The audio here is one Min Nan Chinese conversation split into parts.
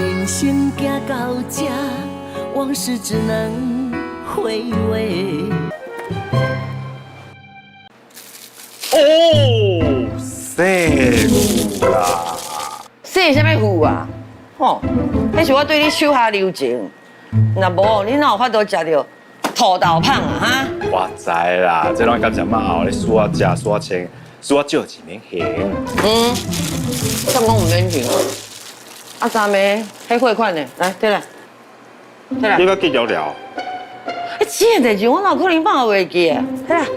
人生行到這，往事只能回味。哦，洗富啦！洗啥物富啊？吼，彼是我對你手下留情。若無，你哪有法度食著土豆麭啊？哈？我知啦，這攏感謝媽哦，你輸我食，輸我穿，輸我借錢免還。嗯，算講毋免還。啊，三暝，彼匯款呢？來，提來，提來。你閣記著了？欸，錢的代誌我哪有可能放袂記啊？提來。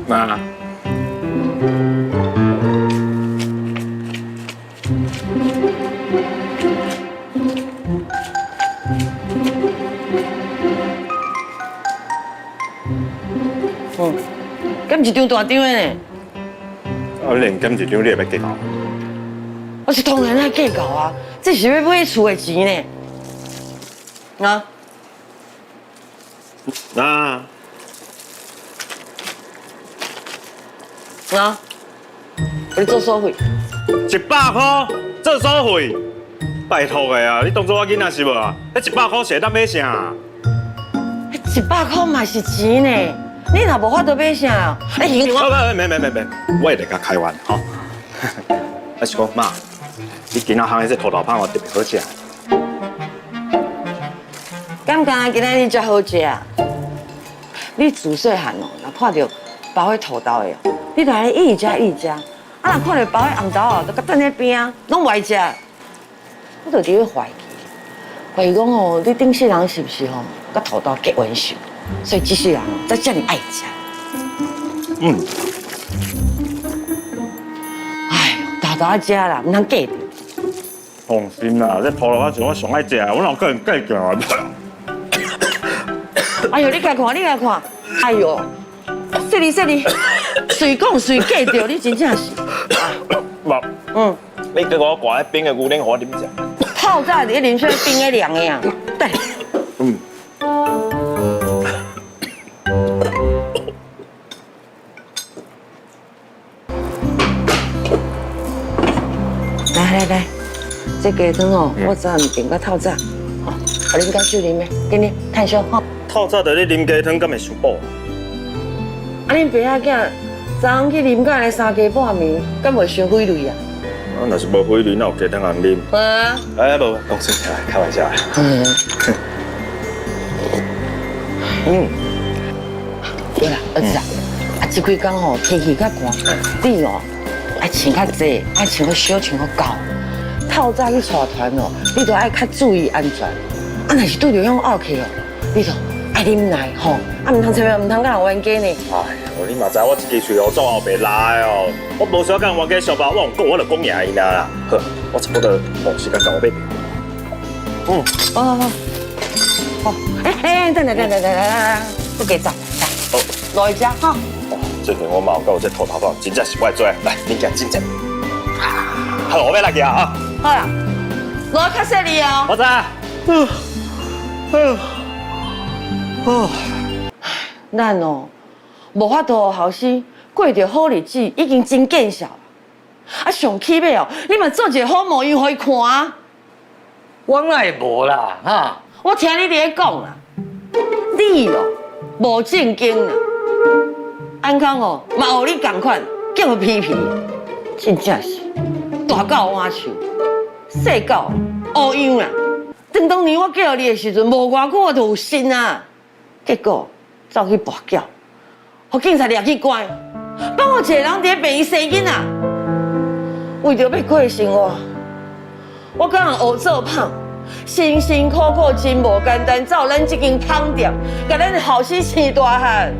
媽。嗯，減一張大張的呢？啊，你連減一張，你會欲計較？我是當然愛計較啊，這是欲買厝的錢呢。啊？啊？啊？你做手費？100箍做手費？拜託的啊！你當做我囡仔是無啊？彼100箍是會當買啥？100箍嘛是錢呢。你若無法度買啥？哎，行，我免免免免，我會來共開完吼。啊是講媽，你今仔烘的這土豆麭哦特別好食。敢若今仔日才好食？你自細漢哦，若看著包彼土豆的哦，你就愛一直食一直食。啊，若看著包彼紅豆哦，就共等咧邊仔，攏無愛食。我就佇咧懷疑，懷疑講哦，你頂世人是毋是吼，佮土豆結緣仇？所以這世人才遮爾愛食。嗯。哎呦，沓沓仔食啦，毋通計著。放心啦，這土豆麭是我上愛食的，我哪有可能計較啊？哎呦，你共看，你共看，哎呦，細膩細膩，隨講隨計著，你真正是。媽，嗯，你給我掛彼冰的牛奶，予我啉一下。透早佇咧啉啥冰的涼的啊？對。嗯。來來來，這雞湯哦，我昨暗訂到透早，吼，予恁家秀啉的，給你炭燒吼。透早就咧啉雞湯，敢會傷補？啊，恁爸仔囝昨昏去啉甲按呢三更半暝，敢袂傷費雷啊？啊，若是無費雷，哪有雞湯通啉？啊？哎，無，講耍笑，開玩笑。嗯。嗯。對啦，兒子啊，啊，這幾工吼天氣較寒，你哦愛穿較濟，愛穿較少，穿較厚。透早去帶團哦，你都愛較注意安全。啊，若是拄著彼種漚客哦，你就愛忍耐吼，啊，毋通千萬毋通佮人冤家呢。哎呦，你嘛知我這支喙哦，總後白拉的哦，我無需要佮人冤家相報，我用講我就講贏𪜶啦。好，我差不多無時間共我買。嗯。哦哦，哎哎，等等等等等等，不給走，來，好，落去食吼。最近我媽有講這土豆麭真正是我的最愛，來，你行進前。好，我欲來去啊。好啦，落較細膩哦。我知。嗯，哦，咱哦，無法度予後生過著好日子，已經真見笑。啊，上起碼哦，你嘛做一個好模樣予伊看啊。我哪會無啦？哈！我聽你佇咧講啦，你哦無正經啦，安康哦嘛學你仝款，叫予皮皮，真正是大狗換樹，細狗烏樣啦。當當年我叫你的時陣，無偌久我就有心啊，結果走去跋筊，予警察掠去關，放我一個人佇咧病院生囡仔，為著欲過生活，我佮人學做麭，辛辛苦苦真無簡單，走咱這間麭店，共咱後生生大漢。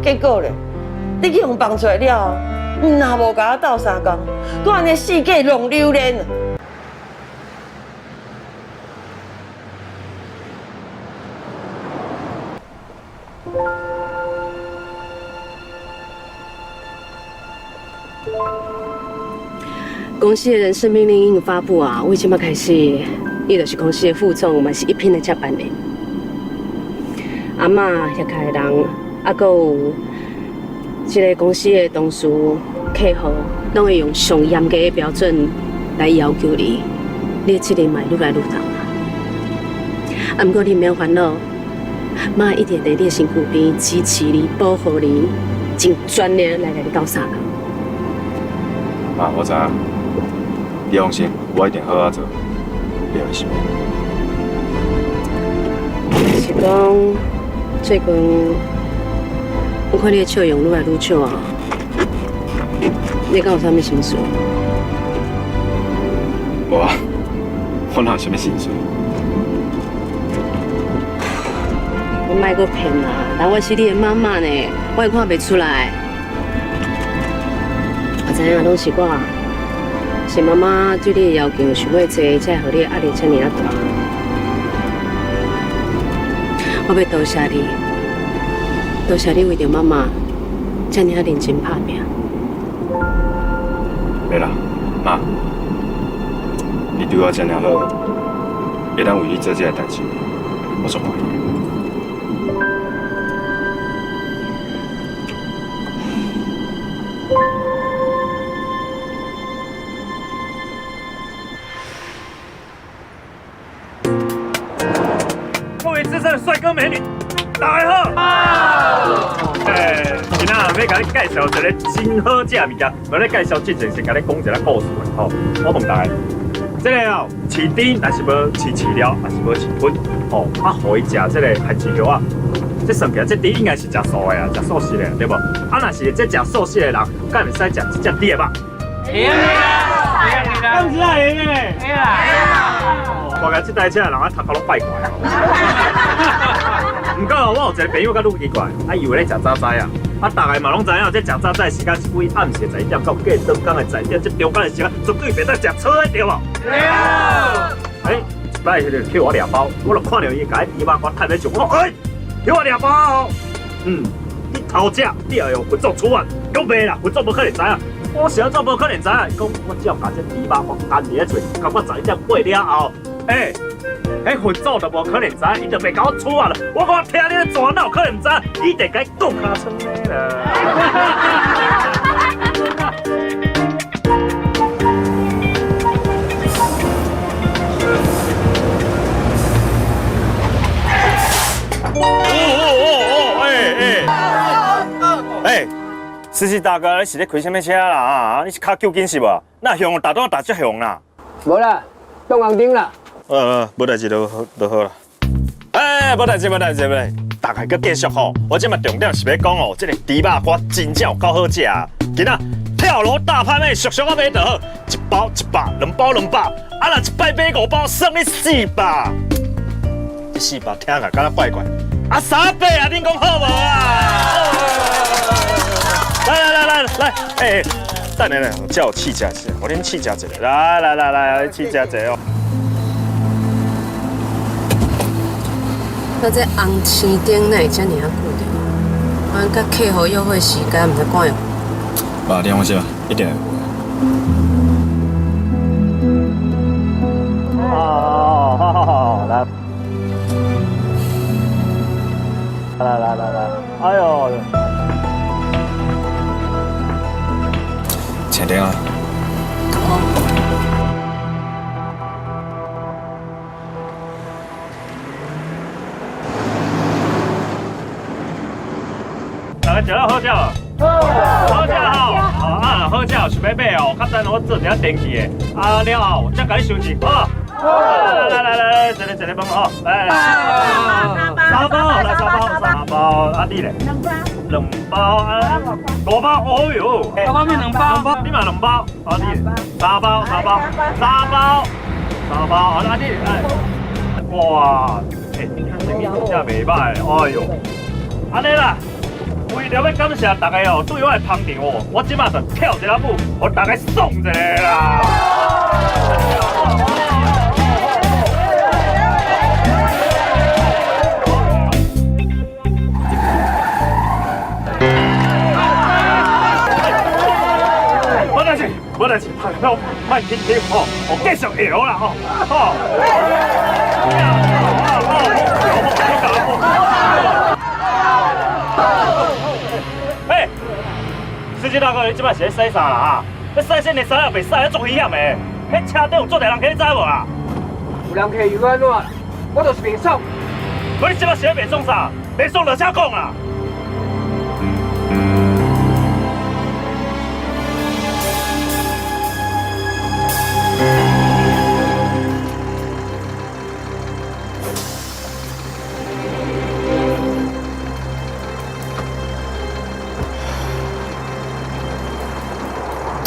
結果咧，你去予放出來了後，毋但無共我鬥相共，閣按呢四界弄榴蓮。公司的人事命令已經發布啊，為這擺開始，伊就是公司的副總，嘛是一品的接班人。阿嬤遐開的人，啊，閣有這个公司的同事、客戶，攏會用上嚴格的標準來要求你，你的責任嘛會愈來愈重啊。啊，毋過你毋免煩惱，媽一定佇你的身軀邊支持你、保護你，盡全力來共你鬥相共。媽，我知影，你放心，我一定好好做，你放心。是講最近我看你的笑容愈來愈少啊，你敢有啥物心事？無啊，我哪有啥物心事？我莫閣騙啦，但我是你的媽媽呢，我會看袂出來。我知影攏是我，是媽媽對你的要求傷過濟，才會予你的壓力遮爾仔大。我欲多謝你，多謝你為著媽媽遮爾仔認真拍拚。袂啦，媽，你對我遮爾好，會當為你做這个代誌，我足歡喜。各位資深的帥哥美女，大家好！哎，今仔欲共你介紹一个真好食的物件。無咧介紹之前，先共你講一个故事吼。我問大家，這个哦，飼豬若是無飼飼料，也是無飼糞，吼，啊，予伊食這个番薯葉仔，這算起來，這豬應該是食素的啊，食素食的，對無？啊，若是這食素食的人，敢會使食這隻豬的肉？會啊！敢是會的？會啊！大概這台車的人啊，頭殼攏拜怪。毋過我有一个朋友較愈奇怪，啊，伊有咧食早餐啊，啊，逐个嘛攏知影，這食早餐的時間是對暗時11點到隔轉工的11點，這中間的時間絕對袂當食草的，對無？對啊。欸，一擺彼个叫我掠包，我就看著伊共彼豬肉乾趁咧食，我講欸，叫我掠包哦。嗯，你偷食，你也予佛祖處罰，講袂啦，佛祖無可能知影。我是按怎無可能知影？伊講我只要共這豬肉乾佇咧喙，到我11點過了後，欸，彼佛祖就無可能知影，伊就袂共我處罰啦。我講我聽你咧做，哪有可能毋知影？伊得共伊講尻川的啦。哦哦哦哦，欸欸，欸，司機大哥，你是咧開啥物車啦？啊，你是跤救緊是無？哪向打擋打遮凶啦？無啦，擋紅燈啦。無代誌就好就好啦。欸，無代誌，無代誌，無代誌。大家閣繼續吼，我這馬重點是欲講哦，這个豬肉乾真正有夠好食。今仔跳樓大拍賣，俗俗仔買就好，一包100，兩包200，啊若一擺買五包，算你400。這400聽起來敢若怪怪。啊300啊，恁講好無啊？來來來來來，欸，等下咧，這有試食一下，予恁試食一下。來來來來，試食一下哦。那這紅青燈哪會遮爾仔久著？阮佮客戶約會時間，毋知趕會。媽，你放心，一定會。哦，好好好，來，來來來來，哎喲，青燈啊！大家食了好食無？好，好食吼，好啊，好食，想欲買哦，較等我做一下電器的，啊了後再共你收錢，好。來來來來來，一个一个問吼，來來，三包，來三包，三包，啊你咧？兩包，兩包啊，五包，哦喲，我嘛兩包，你嘛兩包，啊你，三包，三包，三包，三包，啊你，哎，哇，欸，生意真正袂歹，哎喲，按呢啦。為著欲感謝大家哦，對我的捧場哦，我這馬就跳一下舞，予大家爽一下啦！無代誌，無代誌，我莫緊張吼，我繼續搖啦吼，吼。欸，司机大哥，你這擺是咧駛啥啦？哈？你駛線的駛也袂駛，足危險的。彼車頂有足濟人客，你知無啊？有人客又按怎？我就是袂爽。無你這擺是咧袂爽啥？袂爽就請講啦。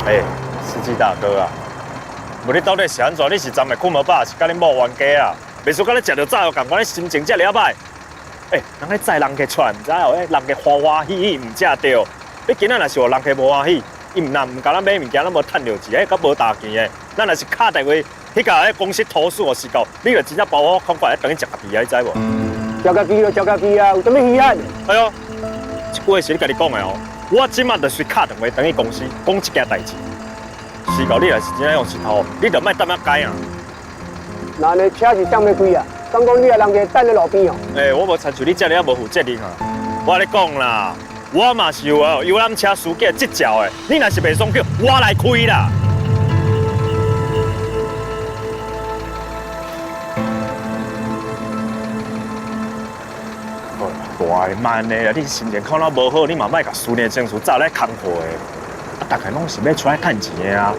欸，司機大哥啊，無你到底是按怎？你是昨暝睏無飽，是佮恁某冤家啊？袂輸佮你食著炸藥仝款，你心情遮爾仔歹。欸，人咧載人客出來，毋知哦，欸，人客歡歡喜喜，毋才對。你今仔若是予人客無歡喜，伊毋若毋共咱買物件，咱無趁著錢，欸，閣無大錢的。咱若是敲電話去共彼公司投訴，是到你著真正包我恐怕會轉去食家己啊，你知無？食家己就食家己啊，有啥物稀罕？哎喲，這句話是你家己講的哦。我這馬就隨敲電話轉去公司講這件代誌。是到你若是真正用舌頭，你就莫踮遐改啊。那呢車是啥物開啊？敢講你予人客等咧路邊哦？欸，我無親像你遮爾仔無負責任啊！我共你講啦，我嘛是有哦，遊覽車司機的執照的。你若是袂爽叫，我來開啦。大慢的啦，你心情看了無好，你嘛莫共私人情緒走來工課的。啊，逐家攏是欲出來趁錢的啊！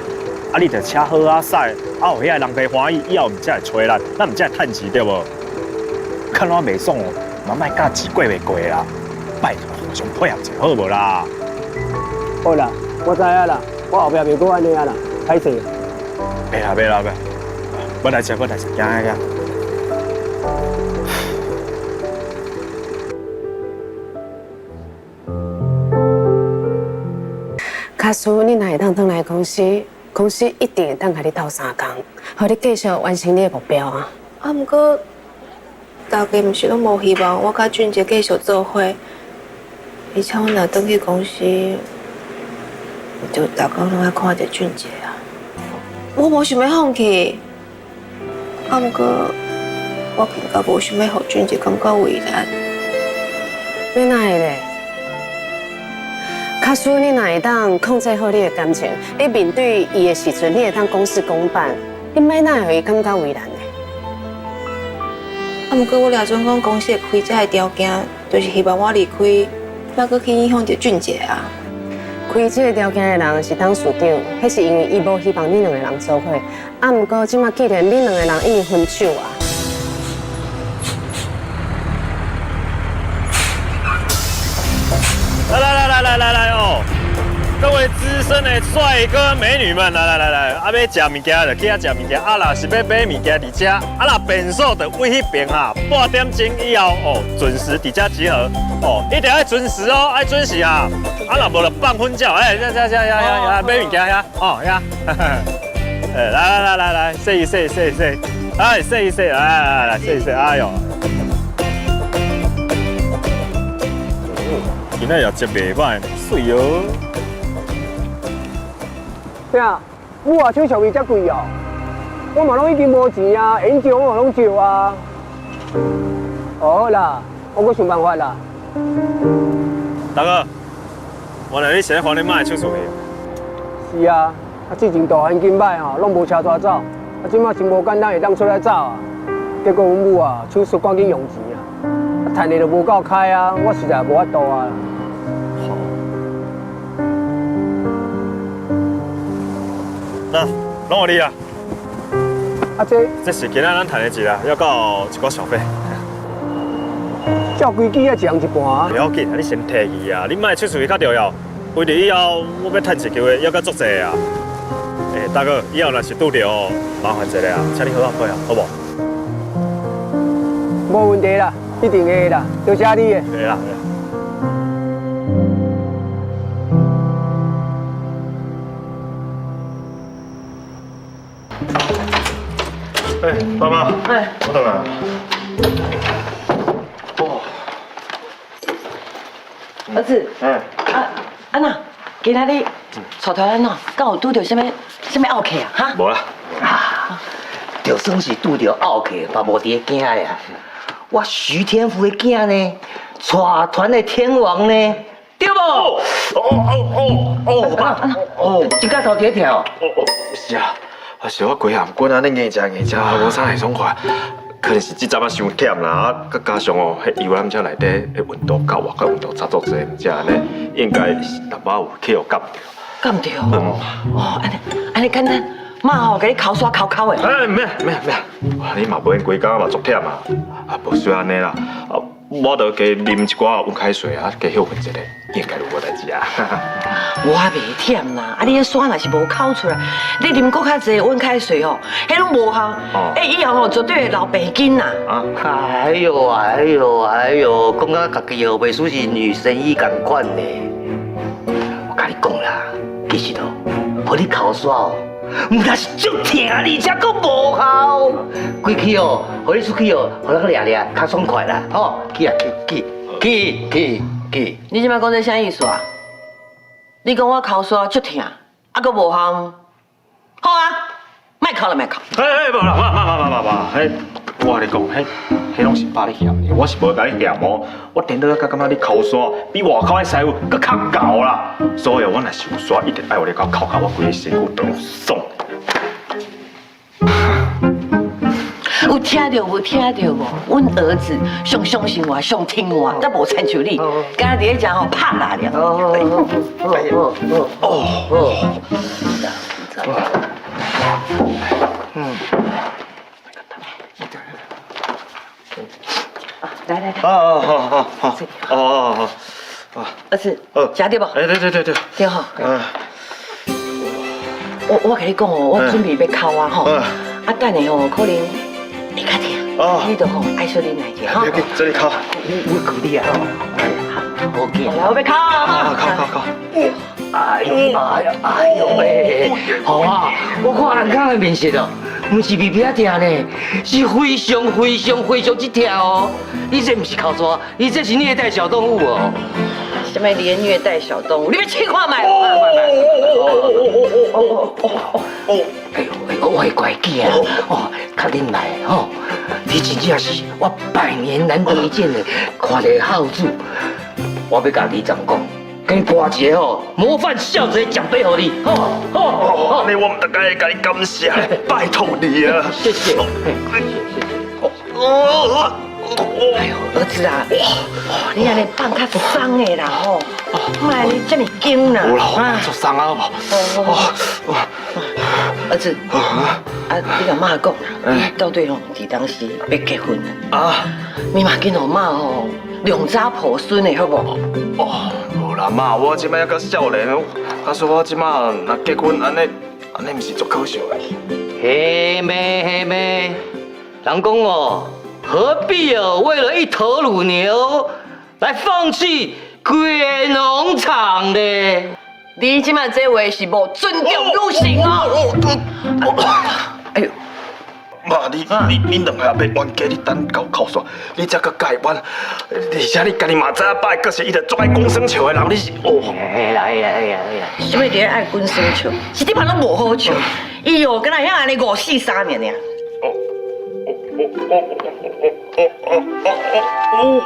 啊，你著車好啊駛，啊，予遐个人客歡喜，以後毋才會揣咱，咱毋才會趁錢對無？看我袂爽哦，嘛莫佮錢過袂過啦，拜託互相配合一下好無啦？好啦，我知影啦，我後壁袂閣按呢啊啦，歹勢。袂啦袂啦袂，無代誌無代誌，行行行。假使你若會當轉來公司，公司一定會當共你鬥相共，予你繼續完成你的目標啊！啊，毋過大家毋是攏無希望我佮俊傑繼續做伙，而且我若轉去公司，就逐工攏愛看著俊傑啊。我無想欲放棄，啊，毋過我更加無想欲予俊傑感覺為難。欲哪會咧？假使你若會當控制好你的感情，你面對伊的時陣，你會當公事公辦，你莫哪會予伊感覺為難呢？啊，毋過我掠準講公司會開這个條件，就是希望我離開，莫閣去影響著俊傑啊。開這个條件的人是董事長，彼是因為伊無希望恁兩個人做伙。啊，毋過這馬既然恁兩個人已經分手啊。來來來來來來哦！各位資深的帥哥美女們，來來來來，啊，欲食物件就去遐食物件，啊，若是欲買物件佇遮，啊，若便所就位彼邊哈，半點鐘以後哦，準時佇遮集合哦，一定愛準時哦，愛準時啊！啊，若無就放粉鳥，哎，遮遮遮遐遐買物件遐，哦遐，哎，來來來來來，洗洗洗洗，哎，洗洗，來來來洗洗，哎喲。今仔也接袂歹，媠哦。啥？母啊，手續費遮貴哦？我嘛攏已經無錢啊，會借我嘛攏借啊。哦，好啦，我閣想辦法啦。大哥，原來你是咧還你媽的手續費？是啊，啊之前大環境歹吼，攏無車帶走，啊這馬真無簡單會當出來走啊。結果阮母啊，手術趕緊用錢啊，啊趁的就無夠開啊，我實在無法度啊。那，攏予你啊！啊這，這是今仔咱趁的錢啦，猶閣有一寡小費。照規矩啊，一人一半啊。袂要緊，你先提去啊！你莫出事較重要。為著以後我欲趁一機會，猶閣足濟啊！欸，大哥，以後若是拄著哦，麻煩一下啊，請你好好配合，好無？無問題啦，一定會啦，多謝你的。會啦。欸，爸媽，欸，我轉來了。哦，兒子，欸，啊，啊那，今仔日帶團按怎？敢有拄著啥物啥物奧客啊？哈？無啦。啊，就算是拄著奧客，嘛無佇咧驚啦。我徐天福的囝呢，帶團的天王呢，對無？無？哦哦哦哦，爸，哦，這角頭佇咧疼哦。哦哦，是啊，啊是我規頷骨按呢硬食硬食，無啥會爽快。可能是這陣仔傷忝啦，啊，閣加上哦，彼游覽車內底彼溫度夠熱，佮溫度差足濟，毋知按呢應該是淡薄有去予感著。敢對？哦，按呢按呢簡單，媽吼，共你剾痧剾剾的。哎，免免免，你嘛無閒規工嘛足忝啊，啊，無需按呢啦，啊，我著加啉一寡溫開水啊，加歇睏一下，應該就無代誌啊。我袂忝啦，啊，你彼痧若是無剾出來，你啉閣較濟溫開水吼，彼攏無效。欸，以後吼絕對會流白金啦。啊！哎喲哎喲哎喲，講甲家己哦，袂輸是女神醫仝款呢。我共你講啦，其實哦，予你剾痧哦，毋但是足疼，而且閣無效。規氣哦，予你出去哦，予人掠掠，較爽快啦。吼，去啊去去去去去。你這擺講這啥意思啊？你講我剾痧足疼，啊閣無效，好啊，莫剾啦，莫剾。哎哎，無啦，媽媽媽媽媽，彼我共你講，彼彼攏是爸咧嫌你，我是無共你嫌哦。我顛倒較感覺你剾痧比外口的師傅閣較𠢕啦，所以我若是有痧，一定愛予你共剾剾，我規个身軀都爽。有聽著無？聽著無？阮兒子上相信我，上聽話，才無親像你，敢若佇咧遮吼拍打了。哦哦哦。嗯。來來來。哦哦好好好。哦哦好。兒子，食著無？哎對對對對。對吼。我共你講哦，我準備欲剾啊吼，啊等下吼可能會較疼，你著吼愛小忍耐者吼。這裡剾。我顧你啊。好緊。來，我欲剾啊！剾剾剾。哎呦哎呦哎呦喂！好啊，我看安康的面色哦，毋是微微仔疼呢，是非常非常非常之疼哦。你這毋是剾痧，你這是虐待小動物哦。啥物連虐待小動物？你欲試看覓？哦哦哦哦哦！哎呦哎呦，我的乖囝哦，較忍耐吼，你真正是我百年難得一見的看到孝子，我欲共里長講。給你掛一個吼模範孝子的獎盃予你，好，好，好，你我毋得該共你感謝，拜託你啊！謝謝，謝謝，謝謝。哦，哎呦，兒子啊，你按呢放較鬆的啦吼，莫按呢遮爾緊啦。有啦，足鬆啊，好無？哦，兒子，啊，你共媽講啦，你到底吼佇當時欲結婚啊？啊，你嘛緊予媽吼兩查抱孫的好無？哦，無啦媽，我這擺猶閣少年，啊說我這擺若結婚按呢，按呢毋是足可惜的。嘿咩嘿咩，人講哦，何必哦為了一頭乳牛來放棄規个農場呢？你這擺這話是無尊重女性哦！哎呦，媽，你你你兩个阿伯冤家，你等𠢕剾痧，你才閣共伊冤，而且你家己嘛知影爸的個性，伊就足愛講耍笑的人，你是哦。嘿啦嘿啦嘿啦嘿啦！啥物佇咧愛講耍笑？是你嘛攏無好笑。伊哦，敢若曉按呢五四三爾爾。哦哦哦哦哦哦哦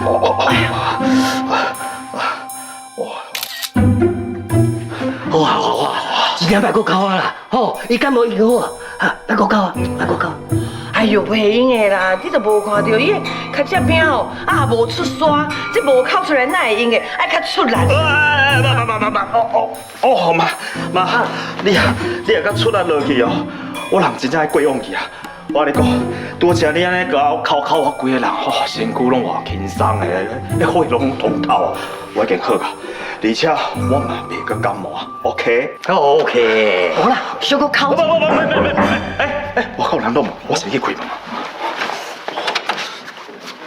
哦哦！哎呀！哇！好啊好啊，真正莫閣剾啊啦！吼，伊感冒已經好啊，哈，莫閣剾啊，莫閣剾。哎喲，袂用的啦，你都無看著伊跤跡餅吼，啊無出痧，這無剾出來哪會用的？愛較出力。哎，媽媽媽媽媽，哦哦哦，媽媽，你啊你若閣出力落去哦，我人真正會過往去啊！我共你講，拄才你按呢共我剾剾，我規个人吼身軀攏偌輕鬆的，彼血攏通透啊！我已經好啊，而且我嘛袂閣感冒啊，OK？好 OK。好啦，小可剾。不不不，免免免，哎哎，外口人攏無，我先去開門。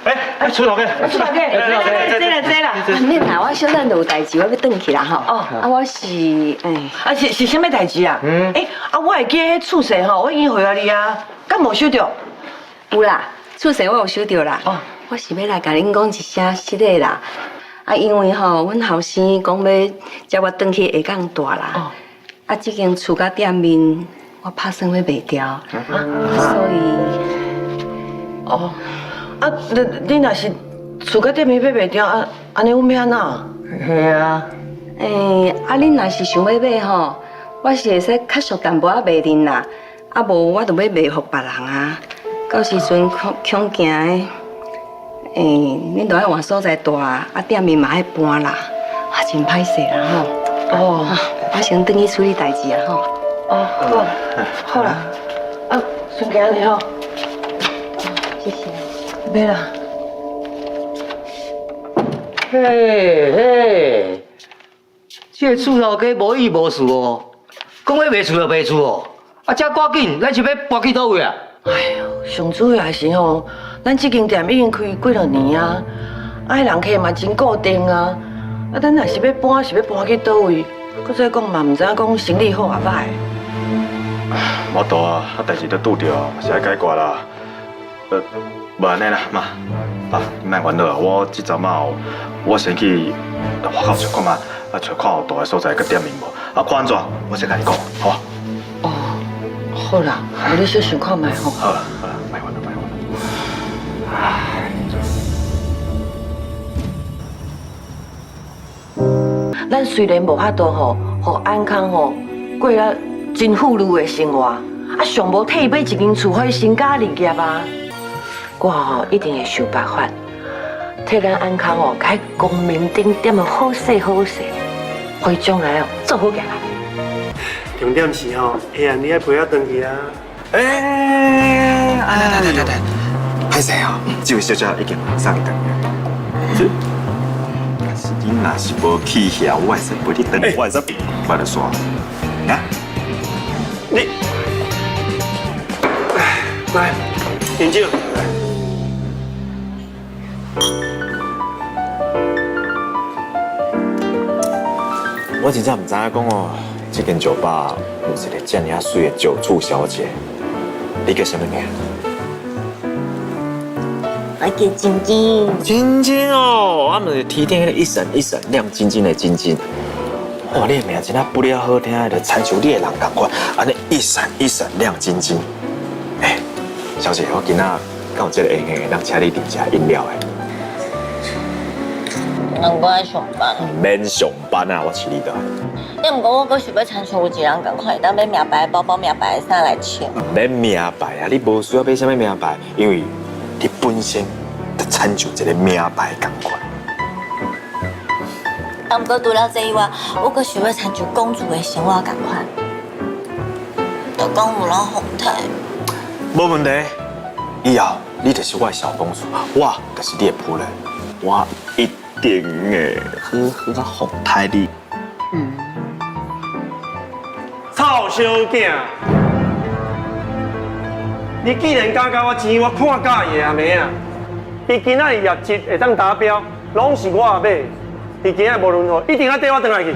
哎哎，出頭家，出頭家，來來來，坐啦坐啦。免啦，我小等就有代誌，我欲轉去啦吼。哦，啊，我是，哎，啊是是啥物代誌啊？嗯。哎，啊，我會記彼厝稅吼，我已經回予你啊，敢無收著？有啦，厝稅我有收著啦。哦，我是欲來共恁講一聲實的啦。啊，因為吼，阮後生講欲接我轉去下港蹛啦。哦。啊，這間厝佮店面，我拍算欲賣掉。所以，哦，啊，你你若是厝佮店面买袂著啊，按呢阮欲按怎？嘿啊。欸，啊，恁若是想欲买吼，我是會使較俗淡薄仔賣恁啦，啊無我就欲賣予別人啊。到時陣恐恐驚的，欸，恁著愛換所在蹛，啊店面嘛愛搬啦，啊真歹勢啦吼。哦，我先轉去處理代誌啊吼。哦，好，好啦，啊，先行咧吼。謝謝。袂啦。嘿嘿，這個厝頭家無意無事哦，講欲賣厝就賣厝哦，啊，這趕緊，咱是欲搬去佗位啊？哎喲，上主要是吼，咱這間店已經開幾若年啊，啊，彼人客嘛真固定啊，啊，咱若是欲搬，是欲搬去佗位？閣再講嘛，毋知影講生意好抑歹。無度啊，啊，代誌都拄著，是愛解決啦。無按呢啦，媽，爸，你莫煩惱啊，我這陣仔哦，我先去外口揣看覓，啊，揣看有蹛的所在佮店面無，啊，看按怎，我再共你講，好無？哦，好啦，無你小想看覓吼。好啦，好啦，莫煩惱，莫煩惱。咱雖然無法度吼，予安康吼過了真富裕的生活，啊，上無替伊買一間厝，予伊成家立業啊。我吼一定會想辦法，替咱安康哦，共伊光明頂踮得好勢好勢，予伊將來哦做好起來。重點是吼，下暗你愛陪我轉去啊。欸，來來來來，歹勢哦，這位小姐已經送你轉去。但是你若是無去遐，我會使陪你轉，我會使我就煞。啊？你來，飲酒。我真正毋知影講哦，這間酒吧有一個這爾仔媠的酒促小姐，你叫啥物名？我叫晶晶。晶晶哦，啊，毋是天頂彼個一閃一閃亮晶晶的晶晶。哇，你的名真正不了好聽的，就親像你的人仝款，按呢一閃一閃亮晶晶。欸，小姐，我今仔敢有這個閒閒會當請你啉一下飲料的？人閣愛上班。毋免上班啊，我飼你倒。你毋過我閣想欲親像有一個人仝款，會當買名牌包包、名牌衫來穿。毋免名牌啊，你無需要買啥物名牌，因為你本身就親像一個名牌仝款。啊，毋過除了這以外，我閣想欲親像公主的生活仝款，就講有人哄太。無問題，以後你就是我的小公主，我就是你的僕人，我一定會好好仔奉待你。嗯。臭小囝，你既然敢共我錢，我看佮意的阿妹啊，伊今仔日業績會當達標，攏是我阿買。伊今仔無論如何，一定愛綴我轉來去。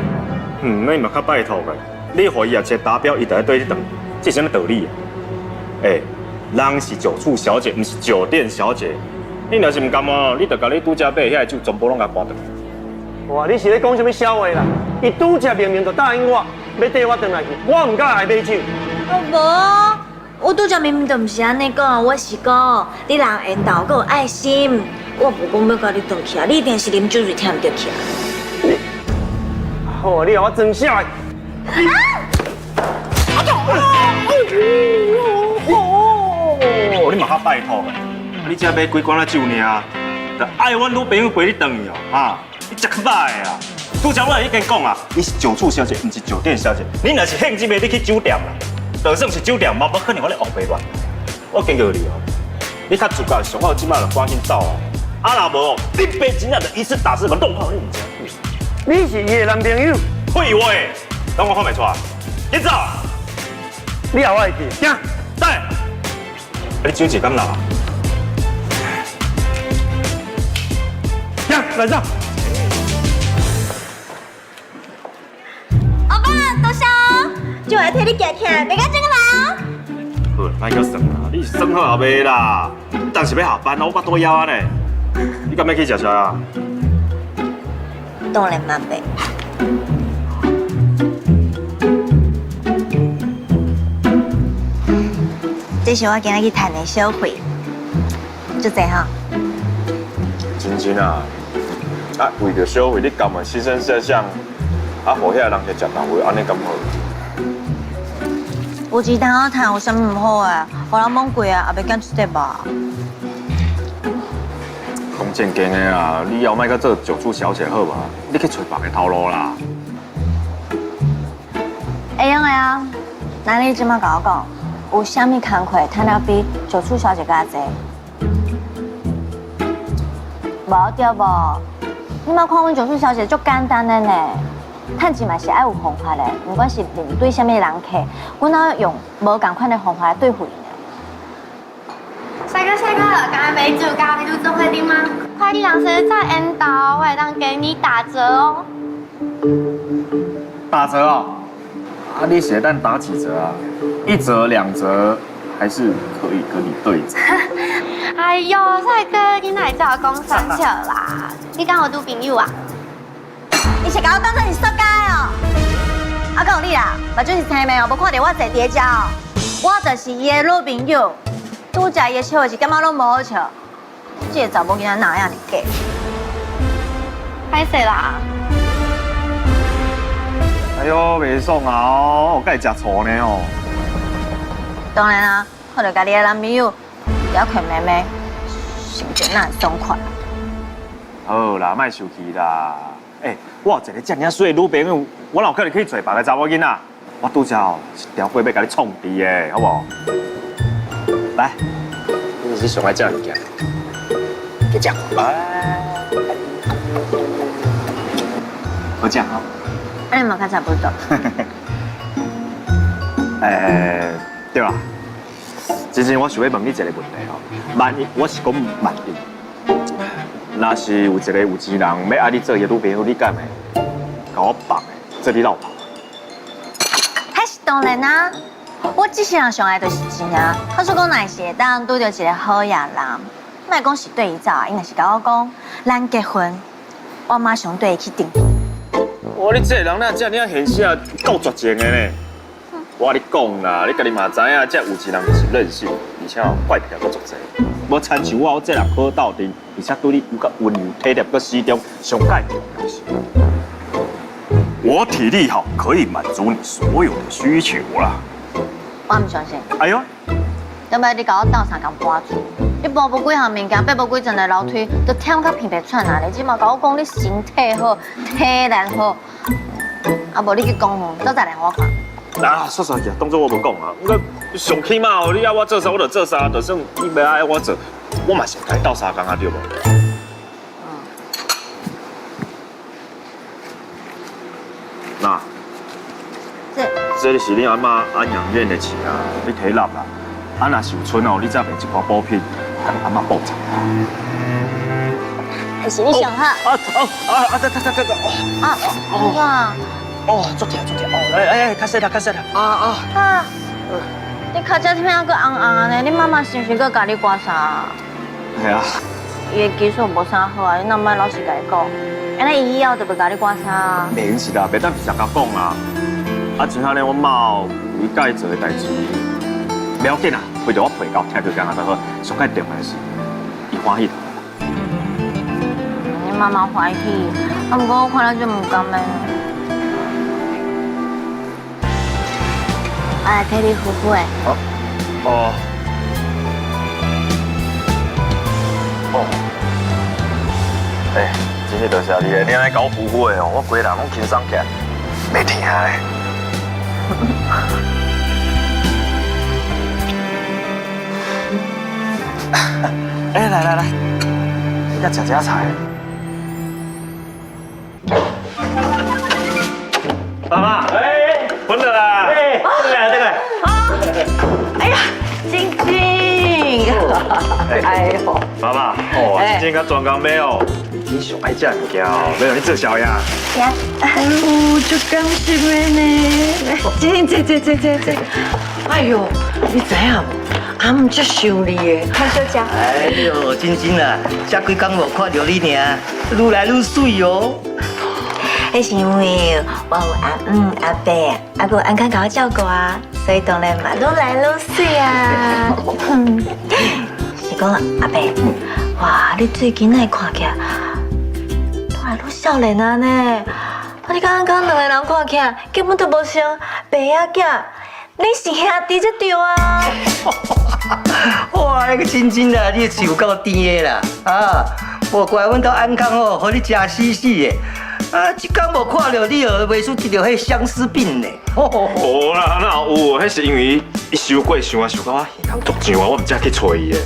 嗯，那你嘛較拜託个，你予伊業績達標，伊就愛綴你轉，這是啥物道理啊？欸，人是酒促小姐，毋是酒店小姐。你若是毋甘哦，你就共你拄才買遐个酒全部攏共搬轉。哇，你是咧講啥物痟話啦？伊拄才明明就答應我，欲綴我轉來去，我毋敢愛買酒。哦無，我拄才明明就毋是按呢講，我是講你人緣投，閣有愛心，我無講欲共你轉去啊，你一定是啉酒醉聽毋著去啊。你，好啊，你予我裝啥？啊！哦，你嘛較拜託個，你才買幾罐仔酒爾，就愛阮女朋友陪你轉去哦，哈？你食較歹啊！拄才我已經講啊，伊是酒促小姐，毋是酒店小姐。你若是興致袂，你去酒店啦，就算是酒店，嘛無可能我咧烏白亂。我警告你哦，你較自覺，上好這擺就趕緊走哦。啊，若無哦，你爸真正就一次打死個弄好你毋知。你是伊的男朋友？廢話，當我看袂出來。緊走！你也我會記，行，等。你酒錢敢留？行，來走。阿爸，多謝哦，就來替你行起來，袂甲整個來哦。好，莫閣算啦，你是算好也袂啦。你當時欲下班啊，我腹肚枵啊呢。你敢欲去食啥啊？當然嘛袂。這是我今仔去趁的小費，足濟吼。真真啊，啊，為著小惠，你甘願犧牲這項，啊，予遐人去食豆腐，按呢敢好？有錢通好趁，有啥物毋好啊？予人摸過啊，也袂減一塊吧？講正經的啊，你以後莫閣做酒促小姐好無？你去揣別个頭路啦。會用的啊，那你這馬共我講，有啥物工課趁得比酒促小姐閣較濟？無對無？你莫看阮酒促小姐足簡單的呢，趁錢嘛是愛有方法的，毋管是面對啥物人客，阮攏用無仝款的方法來對付𪜶的。帥哥，帥哥，咖啡煮咖啡煮做伙啉嗎？快點人生在緣投，我會當給你打折哦。打折哦？啊，你是會當打幾折啊？一折、兩折，還是可以跟你對折？哎呦，帥哥，你哪會這講三笑啦？你敢有女朋友啊？你是共我當做是塑膠的哦？啊，講你啦，目睭是青的哦，無看著我坐佇遮哦。我就是伊的女朋友，拄才伊的笑話是感覺攏無好笑。這个查某囡仔哪會遮爾假？歹勢啦。哎呦，袂爽啊！我佮伊食醋呢哦。當然啦，看著家己的男朋友也勸妹妹，心情哪會爽快？好啦，莫生氣啦。欸，我有一個遮爾媠的女朋友，我哪有可能去揣別个查某囡仔？我拄才哦是調過欲共你創治的，好無？來，你是上愛食物件，去食。來，好食吼。按呢嘛較差不多。欸，對啦，真真，我想欲問你一個問題吼，萬一我是講萬一，若是有一個有錢人欲愛你做伊的女朋友，你敢會共我放的做你老婆？彼是當然啊，我這世人上愛就是錢啊。他說講若是會當拄著一個好野人，莫講是綴伊走啊，伊若是共我講，咱結婚，我馬上綴伊去訂。哇，你這个人哪遮爾現實啊，夠絕情的呢！我共你講啦，你家己嘛知影，這有錢人就是任性，而且哦怪癖閣足濟。無親像我，我這人好鬥陣，而且對你又閣溫柔體貼，閣始終上蓋重要是，我體力好，可以滿足你所有的需求啦。我毋相信。哎呦！頂擺你共我鬥相共搬厝，你搬無幾項物件，爬無幾層的樓梯，都忝甲鼻鼻喘啊！你這馬共我講你身體好，體力好，啊無你去講吼，做十年我看。啊，煞煞去，當做我無講啊。我上起碼哦，你愛我做啥我就做啥，就算你欲愛我做，我嘛是會共你鬥相共啊，對無？那，這是你阿嬤安養院的錢啊，你提納啦。啊，若是有賰哦，你再賣一寡補品，共阿嬤報酬。彼是你上好。啊啊啊啊！得得得得得！啊哇！哦，足疼足疼！哦，哎哎，較細啦較細啦！啊啊！啊！你跤這疼閣紅紅按呢，你媽媽是毋是閣共你刮痧？係啊。伊的技術無啥好啊，你若莫老實共伊講，按呢伊以後就袂共你刮痧啊。袂用是啦，袂當直接共講啦。啊，像按呢，阮媽有伊佮意做的代誌，袂要緊啦，為著我皮厚疼就敢若就好，上蓋重要的是，伊歡喜。你媽媽歡喜，啊，毋過我看了就毋甘的。我來替你敷敷的。哦。哦。欸，真是多謝你的，你按呢共我敷敷的哦，我規个人攏輕鬆起來，袂疼咧。欸，來來來，你來食這菜。媽媽，哎，回來啦！哎，這個這個。啊！哎呀，晶晶，哎呦，媽媽，哦，晶晶佮專工買哦，你上愛食物件哦，欲予你做宵夜。哎呦，足感心的呢！晶晶，坐坐坐坐坐。哎呦，你知影無？阿姆足想你的，好小食。哎呦，晶晶啊，這幾工無看著你爾，愈來愈媠哦。彼是因為我有阿姆、阿伯，啊，閣有安康共我照顧啊，所以當然嘛愈來愈媠啊。是講阿伯，哇，你最近哪會看起來愈來愈少年啊呢？啊，你剛剛兩個人看起來根本就無像爸仔囝，你是兄弟才對啊！哇，那個晶晶啊，你的喙有夠甜的啦！啊，無怪阮兜安康哦，予你食死死的。啊，這工無看著你哦，袂輸得著彼相思病呢。無啦，哪有？彼是因為伊傷過想啊，想到我耳孔足脹啊，我毋才去揣伊的。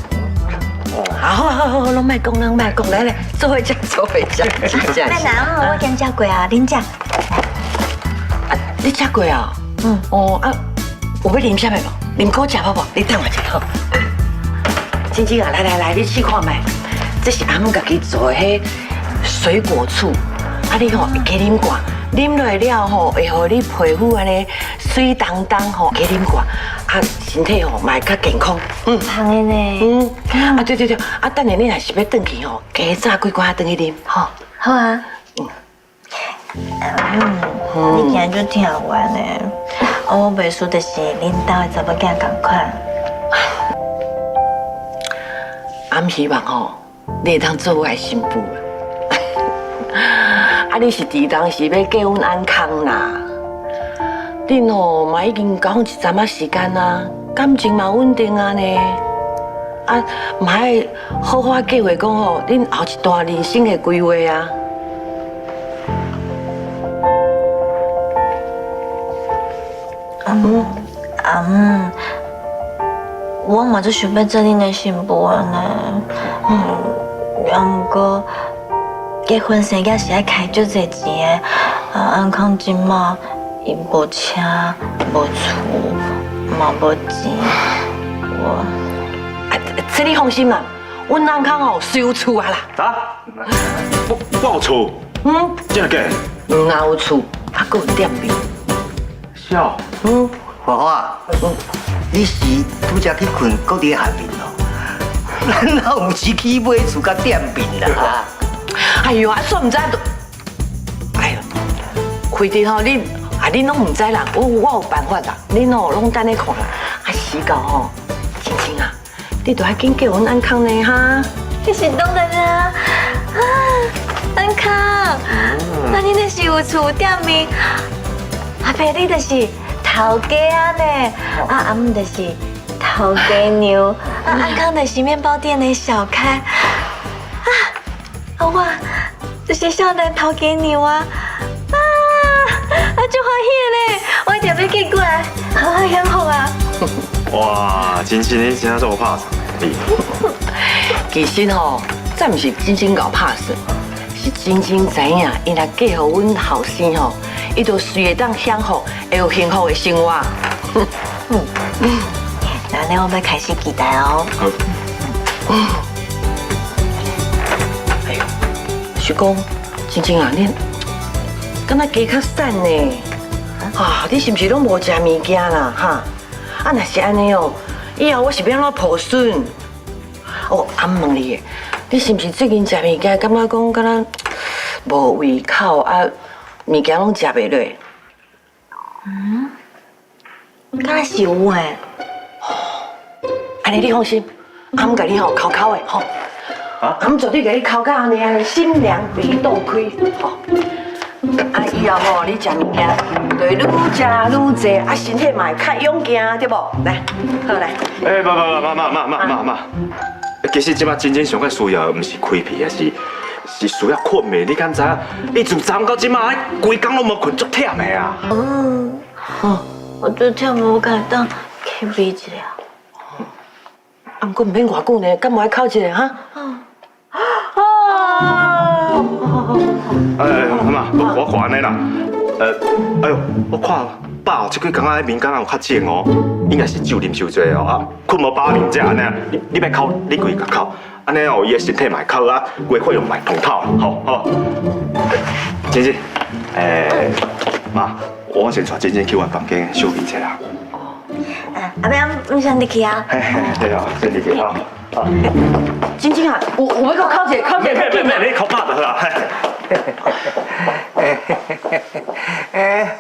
好好好好，攏莫講，攏莫講，來來，做伙食，做伙食，真正那那我已經食過啊，恁食？啊，你食過啊？嗯。哦啊，有欲啉啥物無？啉果汁好無？你等我一下好。晶晶啊，來來來，你試看覓？這是阿姆家己做的彼水果醋，啊你吼會加啉寡，啉落了吼會予你皮膚按呢媠當當吼，加啉寡，啊身體吼嘛會較健康。嗯。芳的呢？嗯。啊對對對，啊等下你若是欲轉去吼，加早幾罐轉去啉，吼。好啊。嗯。你今日就疼我呢，我袂輸就是恁兜的查某囝仝款。俺希望吼，你會當做我的新婦。啊，你是佇當時欲嫁阮安康啦？恁吼嘛已經交往一陣仔時間啊，感情嘛穩定啊呢。啊，嘛愛好好計劃講吼，恁後一段人生的規劃啊。阿姆，阿姆，我嘛足想欲做恁的新婦的呢。嗯，啊，毋過結婚生囝是愛開足濟錢的，啊，安康這馬伊無車、無厝、嘛無錢，我，啊，這你放心啦，阮安康哦是有厝啊啦。啥？我有厝？嗯，真的假的？毋但有厝，啊，閣有店面。是哦。嗯，花花，你是拄才去睏，閣佇咧下面咯？咱哪有錢去買厝佮店面啦？哎喲，啊，煞毋知，哎喲，開直吼，你啊，恁攏毋知啦，我有辦法啦，恁哦攏等咧看啦。啊，時到吼，晶晶啊，你著愛緊嫁阮安康呢哈？這是當然啊，啊，安康，那你若是有厝有店面，阿伯你就是頭家啊呢，啊阿姆就是頭家娘，啊安康就是麵包店的小開，啊啊我就是少年頭家娘啊，啊啊足歡喜的呢，我一定欲嫁過來，好好享福啊！哇，晶晶你真正足有拍算的你。其實吼，這毋是晶晶𠢕拍算，是晶晶知影，伊若嫁予阮後生吼，伊就隨會當享福，會有幸福的生活。嗯，那呢，我欲開始期待哦。好。哎喲，是講，晶晶啊，你敢若加較瘦呢？啊，你是毋是攏無食物件啦？哈？啊，若是按呢哦，以後我是欲按怎抱孫？哦，阿問你的，你是毋是最近食物件感覺講敢若無胃口啊？物件攏食袂落？嗯，敢若是有欸。按呢你放心，阿姆共你吼摳摳的吼，阿姆絕對共你摳甲按呢按呢心涼鼻肚開吼。啊，以後吼你食物件就會愈食愈濟，啊身體嘛會較勇健，對無？來，好來。欸，媽媽媽媽媽媽媽媽，其實這擺真正上較需要的，毋是開皮，啊是是需要睏的。你敢知影？伊自昨到這擺，規工攏無睏，足忝的啊。嗯，我足忝，我敢會當瞌一下。啊，毋過毋免偌久呢，敢無愛哭一下哈？啊！哎，媽，我看按呢啦。哎喲，我看飽這幾工仔面敢若有較腫哦，應該是酒啉傷濟哦。啊，睏無飽面才按呢。你欲哭，你規家哭，按呢哦，伊的身體嘛會較好啊，規血又嘛會通透，好好。晶晶，欸，媽，我先帶晶晶去阮房間休息一下啦。啊，阿伯，你先入去啊。嘿嘿，對啊，先入去哈。晶晶啊，有欲閣哭一下，哭一下。免免免，你哭飽就好啦。欸。